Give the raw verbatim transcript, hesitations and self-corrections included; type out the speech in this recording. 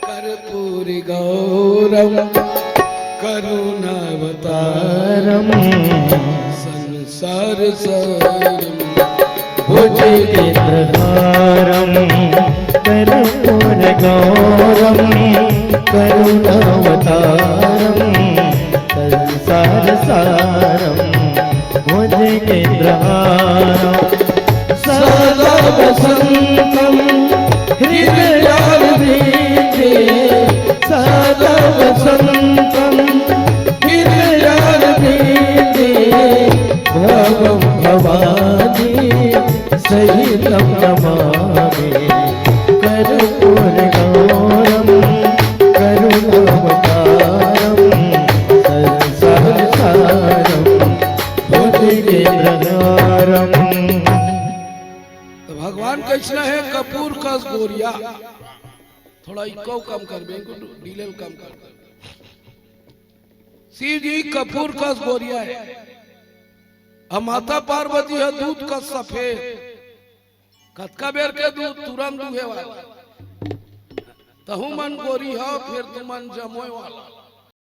कर्पूर गौरम करुणावतारम संसार सारम भुजगेंद्रहारम कर्पूर गौरम करुणावतारम संसार सारम भुजगेंद्रहारम सदा वसंतम हृदयारविंदे सदा वसंतम हृदयारविंदे भवम भवानी सहितम नमामि कर्पूर गौरम करुणावतारम संसार सारम भुजगेंद्रहारम। तो भगवान कइसना हे? कपूर कस गोरिया। थोड़ा इको कम करबे, इको डिले ल कम कर दे। शिव जी कपूर कस गोरिया हे, अउ माता पार्वती ह दूध कस सफेद। कतका बेर के दूध, तुरंत दूहे वाला। तहू मन गोरी हो, फेर तुमन जमोय वाला।